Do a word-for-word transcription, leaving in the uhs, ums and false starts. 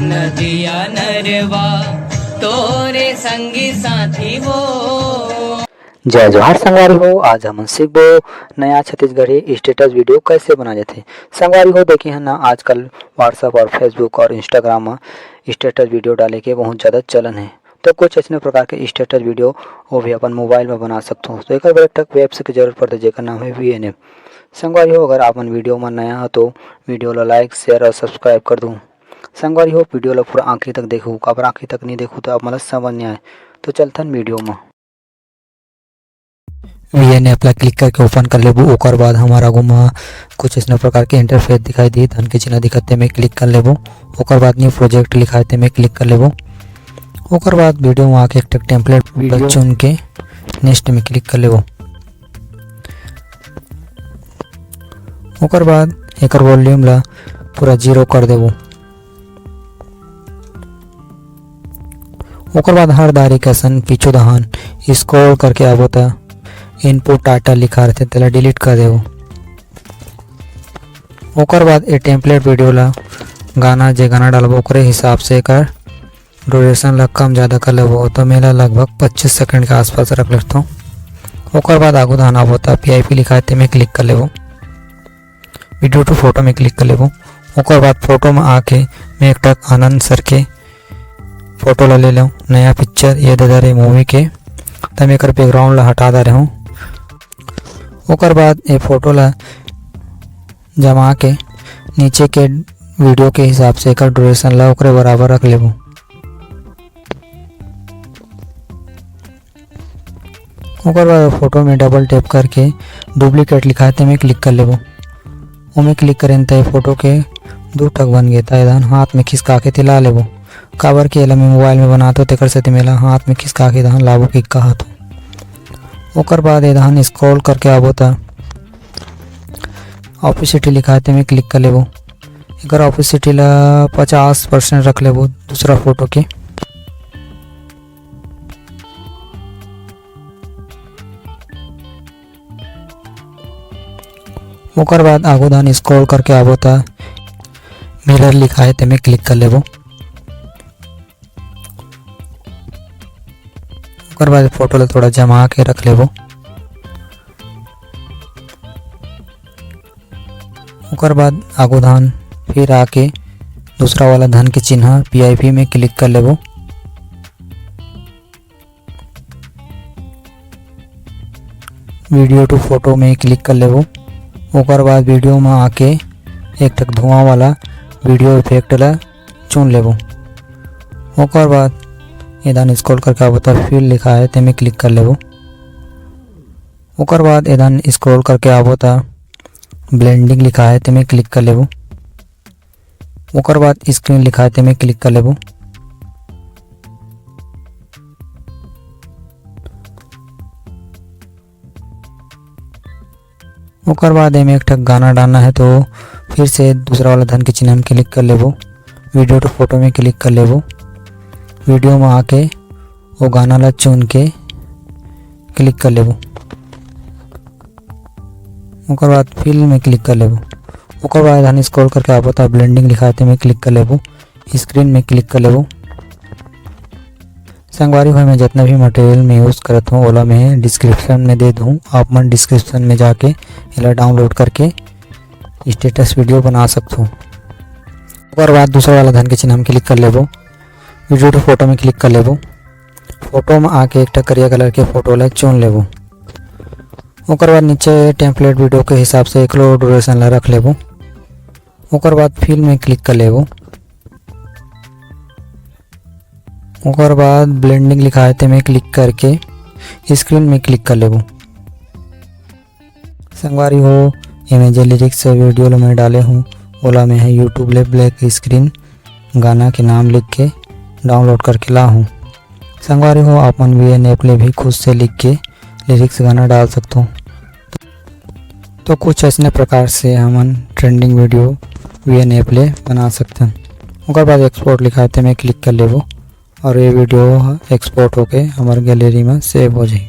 नदिया नरवा तोरे संगी साथी हो। जय जोहार संगवारी हो, आज हमन सीखबो नया छत्तीसगढ़ी status video कैसे बना जाथे। संगवारी हो, देखे हन ना, आजकल WhatsApp और Facebook और Instagram में status video डाले के बहुत ज़्यादा चलन है। तो कुछ ऐसने प्रकार के status video, वो भी अपन मोबाइल में बना सकथो। तो एकर बर एक ठक वेब से के जरूरत पड़थे, जेकर नाम है वी एन एफ। संगवारी हो, अगर आप मन video में नया हो तो video ला like, share और subscribe कर दूँ। संगवारी हो, video ला पूरा आखिरी तक देखो, काबर आखिरी तक नहीं देखो तो आप मन ला समझ नहीं आए। तो चलथन video में। वी एन एफ ला click करके open कर लेबो। ओकर बाद हमर आगू म कुछ अइसने प्रकार के interface दिखाई दी, धन के चिन्ह दिखत तेमे click कर लेबो। ओकर बाद new project लिखाए तेमे click कर लेबो। ओकर बाद video म आके एक ठक template video चुन के next में click कर लेबो। ओकर बाद एकर volume ला पूरा zero कर देबो। ओकर बाद हर दारी के असन पीछू दहान scroll करके आबो त input title लिखा रहथे, तेला delete कर देबो। ओकर बाद ए template video ला गाना, जे गाना डालबो ओकरे हिसाब से एकर duration ला कम ज़्यादा कर लेबो। तो मेला लगभग पच्चीस second के आसपास रख लेथों। ओकर बाद आगू दहान आबो त पी आई पी लिखा हे, तेमे click कर लेबो। Video to photo में click कर लेबो। ओकर बाद photo में आके मैं एक ठक आनंद सर के photo ला ले लेंव, नया picture ये दे रे movie के, त मैं एकर background ला हटा दे रहे हूँ। ओकर बाद ये photo ला जमा के नीचे के video के हिसाब से एकर duration ला ओकरे बराबर रख लेबो। ओकर बाद photo में double tap करके duplicate लिखा हे, तेमे click कर लेबो। ओमे click करेन त ए photo के दू ठक बन गे, त एदन हाथ में खिसका के तिला लेबो। काबर कि एला मैं mobile में बनात हो, तेकर सेती मेला हाथ में खिसका के एदन लाबो कि कहत हो। ओकर बाद एदन scroll करके आबो त opacity लिखा हे, तेमे click कर लेबो। एकर opacity ला पचास percent रख लेबो दूसरा photo के। ओकर बाद आगू धान scroll करके आबो त mirror लिखा हे, तेमे click कर लेबो। ओकर बाद photo ला थोड़ा जमा के रख लेबो। ओकर बाद आगू धान फिर आके दूसरा वाला धन के चिन्ह पी आई पी में click कर लेबो। Video to photo में click कर लेबो। ओकर बाद video में आके एक ठक धुआं वाला video effect ला चुन लेबो। ओकर बाद एदन scroll करके आबो त fill लिखा हे, तेमे click कर लेबो। ओकर बाद एदन scroll करके आबो त blending लिखा हे, तेमे click कर लेबो। ओकर बाद screen लिखा हे, तेमे click कर लेबो। ओकर बाद एमे एक ठक गाना डालना हे, तो फिर से दूसरा वाला धन के चिन्ह में click कर लेबो। Video to photo में click कर लेबो। Video में आके वो गाना ला चुन के click कर लेबो। ओकर बाद fill में click कर लेबो। ओकर बाद एदन scroll करके आबो त blending लिखा हे, तेमे click कर लेबो। Screen में click कर लेबो। संगवारी हो, मैं जितना भी material में use करत हूँ, ओला मैं description में दे दूँ। आप मन description में जाके एला download करके status video बना सकथो। ओकर बाद दूसरा वाला धन के चिन्ह में click कर लेबो। Video to photo में click कर लेबो। Photo में आके एक ठक करिया colour के photo ला चुन लेबो। ओकर बाद नीचे template video के हिसाब से एकरो duration ला रख लेबो। ओकर बाद fill में click कर लेबो। ओकर बाद blending लिखा हे, तेमे click करके screen में click कर लेबो। संगवारी हो, एमे जे lyrics video ला मैं डाले हूँ, ओला मैं ह YouTube ले black screen गाना के नाम लिख के download करके ला हूँ। संगवारी हो, आप मन वी एन app ले भी खुद से लिख के lyrics गाना डाल सकथो। तो कुछ अइसने प्रकार से हमन trending video V N app ले बना सकथन। ओकर बाद export लिखा हे, तेमे click कर लेबो और ये video ह export होके हमर gallery में save हो जाही।